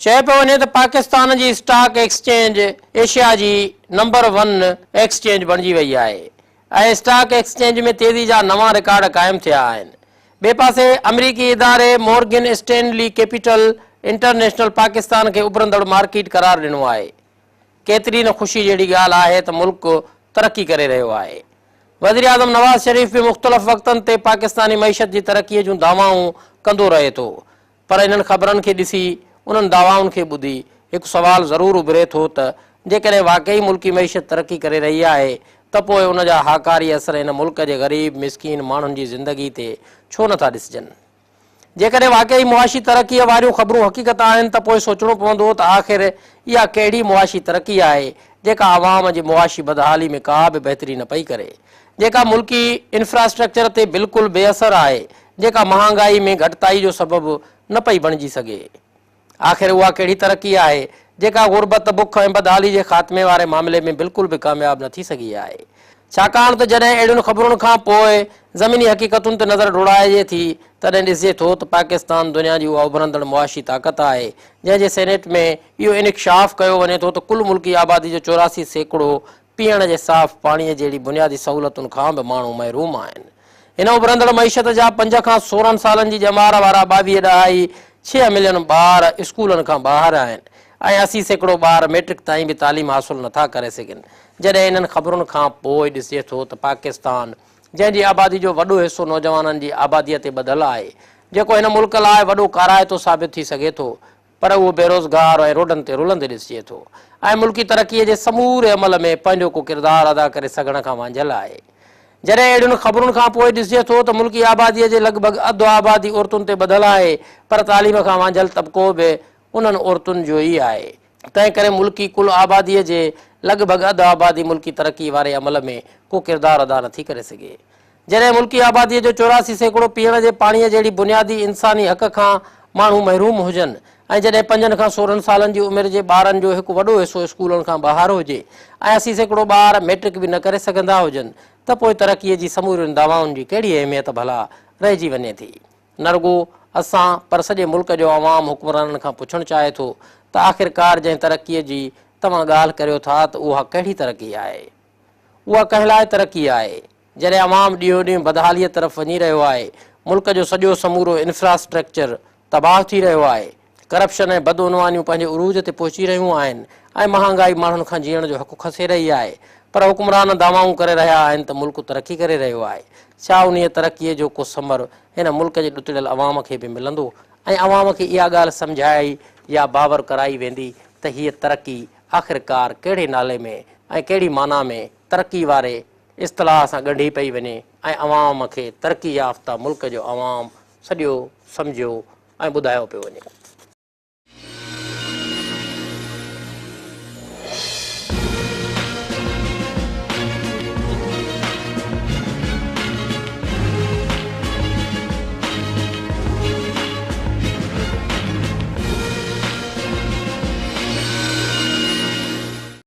چيو پيو وڃي ته پاڪستان جي اسٽاڪ ايڪسچينج ايشيا جي نمبر ون ايڪسچينج بڻجي وئي آهي ۽ اسٽاڪ ايڪسچينج ۾ تيزي جا نوان رڪارڊ قائم ٿيا آهن. ٻئي پاسي آمريڪي اداري Morgan Stanley capital international Pakistan کي اڀرندڙ مارڪيٽ قرار ڏنو آهي. ڪيتري نه خوشي جهڙي ڳالهه آهي ته ملڪ ترقي ڪري رهيو آهي. وزيراعظم نواز شريف به مختلف وقتن تي پاڪستاني معيشت جي ترقي جون دعوائون ڪندو رهي ٿو پر انهن خبرن کي ڏسي، انهن دعوائن کي ٻڌي هڪ سوال ضرور اڀري ٿو ته جيڪڏهن واقعي ملڪي معيشت ترقي ڪري رهي آهي ته پوء ان جا هاڪاري اثر هن ملڪ جي غريب مسڪين ماڻهن جي زندگي تي ڇو نٿا ڏسجن؟ جيڪڏهن واقعي معاشي ترقيء واريون خبرون حقيقت آهن ته پوء سوچڻو پوندو ته آخر اها ڪهڙي معاشي ترقي آهي جيڪا عوام جي معاشي بدحالي ۾ ڪا به بهتري نه پئي ڪري، جيڪا ملڪي انفراسٽرڪچر تي بلڪل بي اثر آهي، جيڪا مهانگائي ۾ گهٽتائي جو سبب نه پئي بڻجي سگهي. آخر اها ڪهڙي ترقي آهي، جيڪا غربت، بک ۽ بدحالي جي خاتمي واري معاملي ۾ بلڪل به ڪامياب نه ٿي سگهي آهي. ڇاڪاڻ ته جڏهن اهڙين خبرن کان پوء زميني حقيقتن تي نظر ڊوڙائجي ٿي، تڏهن ڏسجي ٿو ته پاڪستان دنيا جي اها اڀرندڙ معاشي طاقت آهي، جنهن جي سينيٽ ۾ اهو انڪشاف ڪيو وڃي ٿو ته ڪل ملڪي آبادي جو 84% پيئڻ جي صاف پاڻيء جهڙي بنيادي سهولتن کان به ماڻهو محروم آهن. هن اڀرندڙ معيشت جا پنج کان 16 سالن جي ڄمار وارا ٻاويهه ڏهائي ڇهه ملين ٻار اسڪولن کان ٻاهر آهن ۽ 80% ٻار ميٽرڪ تائين به تعليم حاصل نٿا ڪري سگهن. جڏهن انهن خبرن کان پوء ڏسجي ٿو ته پاڪستان جنهن جي آبادي جو وڏو حصو نوجوانن جي آباديء تي ٻڌل آهي، جيڪو هن ملڪ لاء وڏو ڪارائتو ثابت ٿي سگهي ٿو، پر اهو بيروزگار ۽ روڊن تي رلندي ڏسجي ٿو ۽ ملڪي ترقيء جي سموري عمل ۾ پنهنجو ڪو ڪردار ادا ڪري سگهڻ کان وانجهيل آهي. جڏهن اهڙين خبرن کان پوء ڏسجي ٿو ته ملڪي آباديء جي لڳ ڀڳ اڌ آبادي عورتن تي ٻڌل آهي پر تعليم کان وانجهيل طبقو به انهن عورتن جو ئي آهي، تنهن ڪري ملڪي ڪل آباديء جي لڳ ڀڳ اڌ آبادي ملڪي ترقي واري عمل ۾ ڪو ڪردار ادا نٿي ڪري سگهي. جڏهن ملڪي آباديء جو 84% پيئڻ جي پاڻيء جهڙي بنيادي انساني حق کان ماڻهو محروم هجن ۽ جڏهن پنجن کان 16 سالن جي عمر جي ٻارن جو هڪ وڏو حصو اسڪولن کان ٻاهر هجي ۽ 80% ٻار ميٽرڪ به نه ڪري سگهندا هجن ته پوء ترقيء جي سمورين دعوائن جي ڪهڙي اهميت ڀلا رهجي وڃي ٿي؟ نه رڳو اسان پر سڄي ملڪ جو عوام حڪمرانن کان پڇڻ چاهي ٿو ته آخرڪار جنهن ترقيء جي توهان ڳالهه ڪريو ٿا ته اها ڪهڙي ترقي آهي؟ اها ڪنهن لاء ترقي آهي؟ جڏهن عوام ڏينهون ڏينهن بدحاليء طرف وڃي رهيو آهي، ملڪ جو سڄو سمورو انفراسٽرڪچر تباهه ٿي رهيو آهي، ڪرپشن ۽ بدعنوانيون پنهنجي عروج تي پهچي رهيون آهن ۽ مهانگائي ماڻهن کان جيئڻ جو حق کسي رهي آهي پر حڪمران دعوائون ڪري رهيا آهن ته ملڪ ترقي ڪري رهيو آهي. ڇا انهيء ترقيء جو ڪو ثمر هن ملڪ جي ڏتڙيل عوام کي به ملندو ۽ عوام کي اها ڳالهه سمجهائي يا باور ڪرائي ويندي ته هيء ترقي آخرڪار ڪهڙي نالي ۾ ۽ ڪهڙي معنيٰ ۾ ترقي واري اصطلاح سان ڳنڍي پئي وڃي ۽ عوام کي ترقي يافته ملڪ جو عوام سڏيو، سمجهيو ۽ ٻڌايو پيو وڃي.